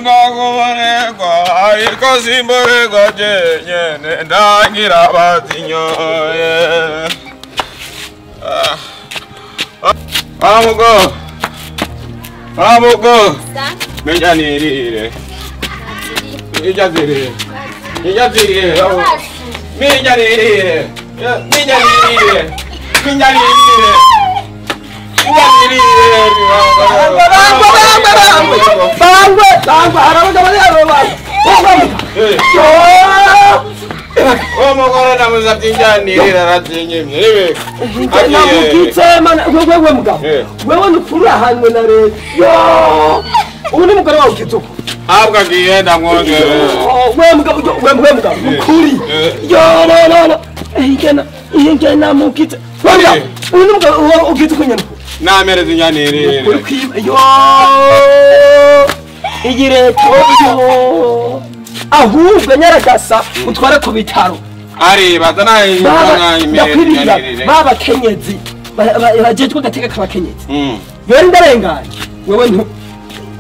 Ndakubonerwa ariko simborerwa jenyene ndangira bazinyoye. Amugo Amugo Menya nirire Ijya zirire Ijya zirire Menya nirire Menya nirire Menya nirire Wewe nukuri ahanwe na leta ubu ni mugore wawe ukizuko habwa ngiye ndamwongere wewe mugabo wewe mugabo nukuri yo no no no ingena ingena mukitse wewe ubu ni mugabo ukizuko nyene namereza inyanirire yo igireto yo ahubwo nyaragasa utware ku bitaro ari bazana inyanirire baba kenyezi bajejwe gateka kabakenyezi wewe ndarenganye wewe ntu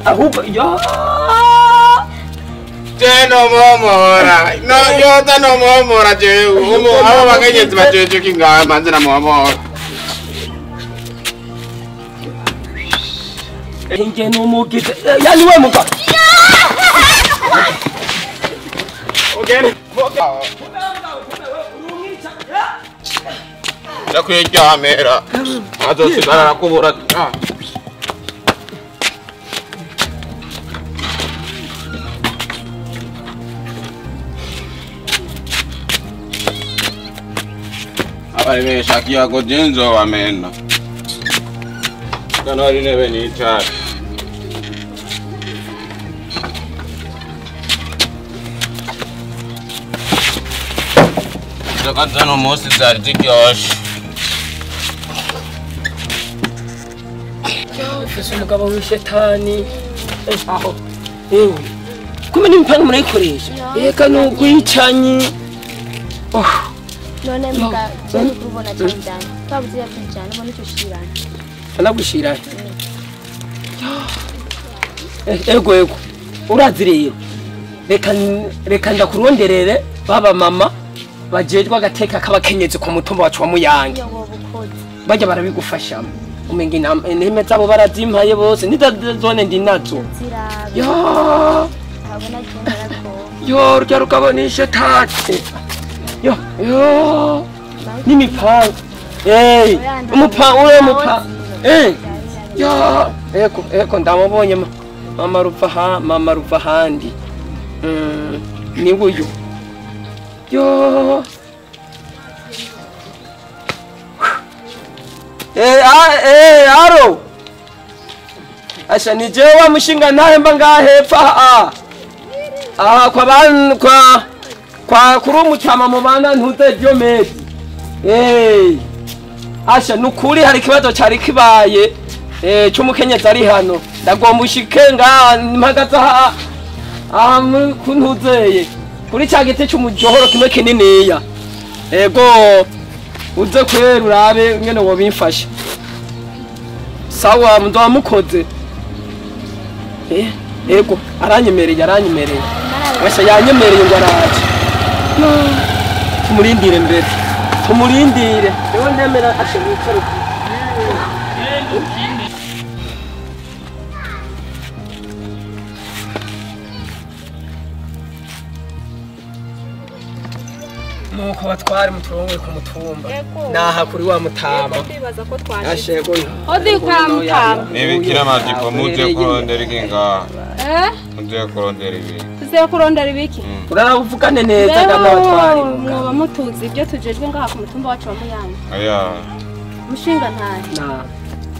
ahubwo yo je no momora no yo no momora je umu abo bakenyezi bajeje kinga manze na momora inge numugize yani we muga okay ndakwiryamira azosigara arakubura abari beshakiye ko jenzo wamena kanari nebe nicara Zano munsi zari ziryoshe ufise umugabo w'ishetani aho ewe kumbe n'imipanga murayikoresha eka n'ugwicanyi none muga cyane kubona cyane twabuze yakinjana ubona icyo shirana anagushira ego ego urazi rero reka reka ndakuronderere baba mama bajejwe agateka kabakenyezi ku mutumba wacu wa Muyange bajya barabigufashamo umenga inteme zabo barazimpaye bose nidazone ndi nazo yo yo rya rugabo ni shetani yo yo n'imipanga eh umupanga ure mupanga eh yo eko eko ndamubonye mama ruva ha mama ruva handi ni uyu yo eh aro asha ni jewe mushinga nahe mba ngahepfa a ah kwa ban kwa kwa kuri umutama mu bana ntuze Diomede eh asha nukuri hari kibazo cyari kibaye eh cy'umukenyezi ari hano ndagomba ushike nga mpagaze aha aha kuntuzeye kuri cya giti cy'umujohoro kimwe kininiya ego uze kwera urabe ngene wobimfasha sawa mndo amukoze eh ego aranyemereye aranyemereye wese yanyemereye ngo araje tumurindire mbere tumurindire rero ndemera ashe wicare nuko batware muturongoye ku mutumba naha kuri wa mutama ashego odi kwa mutama nibikira amajipo muje kurondera ikinga eh muje kurondera ibi tuze kurondera ibiki uravugane neza ngana batware mwoba mutuzi ibyo tujejwe ngaha ku mutumba wacu wa Muyange aya mushinga ntahe na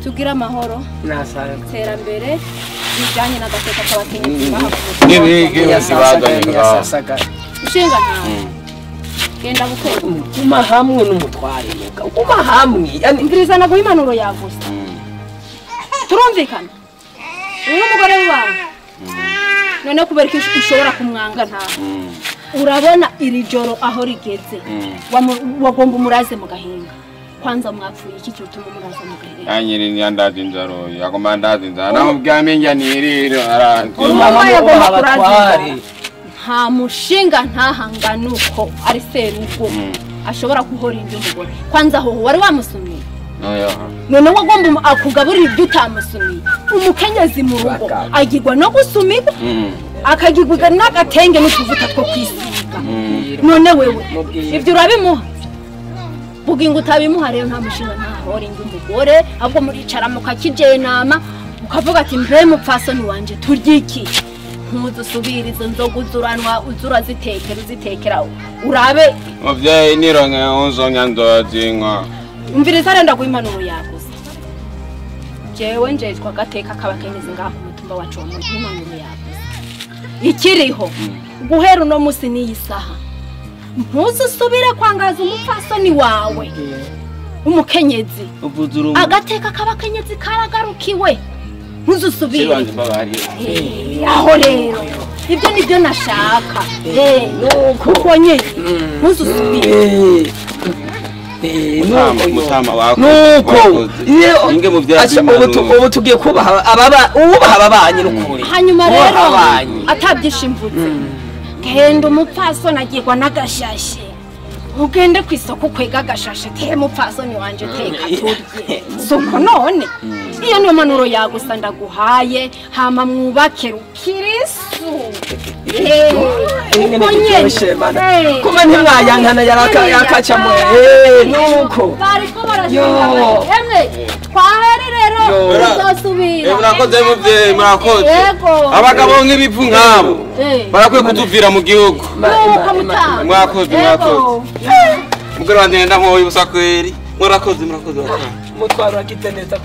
tugira amahoro nasaga terambere bijanye n'agateka k'abakenyezi ngaha ku mutumba nibiki yasasaga mushinga ntahe genda bukwe guma hamwe n'umutware muga guma hamwe yani imviriza naguha impanuro yagusa turumvikana uyu n'umugore wawe none kubera ko ushobora kumwanga ntawe urabona iri joro aho rigeze wagomba umuraze mu gahinga Kwanza mwapfuye iki cyotuma muraza mugaherera? Anyiri nyandazi inzaro yagoma ndazi inzara naho bwamenye niriro aranzi. Urumva abatware nta mushinga ntahanganuko ari serugo ashobora guhora indi mugore. Kwanza ho wari wamusumiye? Oya. None wagomba akugaburira ibyo utamusumiye. Umukenyezi mu rugo agirwa no gusumirwa, akagirwa n'agatenge n'utuvuta two kwisiga. None wewe ibyo urabimuha? Bugingo utabimuha rero nta mushinga ntahora indi mugore, ahubwo muricara mukakijenama ukavuga ati mbe mupfasoni wanje turye iki? Ntuzusubira izo nzoga uzuranwa uzura zitekera uzitekera urabe. Muvyeyi nironke unzonya nzozinywa. Umviriza renda guha impanuro yaguze. Jewe njejwe agateka k'abakenyezi ngaha ku mutumba wacu wa impanuro yaguze. Ikiriho guhera uno musi n'iyi saha ntuzusubire kwangaza umupfasoni wawe umukenyezi. Agateka k'abakenyezi karagarukiwe. Ntuzusubire. Aho rero ibyo nibyo nashaka. Nuko nyine ntuzusubire. Nuko ubu tugiye kubaha ababa ubaha ababanyi n'ukuri. Hanyuma rero atabyishimvutse genda umupfasoni agirwa n'agashashe. Ugende ku isoko kwega agashashe te mupfasoni wanje teka turye. Soko none iyo niyo manuro yagusa ndaguhaye hama mwubake rukirisu. Kuma ntimwayankana yarakaca mwe. Nuko bariko barashinga emwe twaheri rero uzosubira. Murakoze muvyeyi murakoze. Abagabo nk'ibipfu nk'abo barakwiye kutuvira mu gihugu. Mwakoze mwakoze. Mugore wanje ndamwoye ubusa kweri. Murakoze murakoze. Mutwaro akite neza.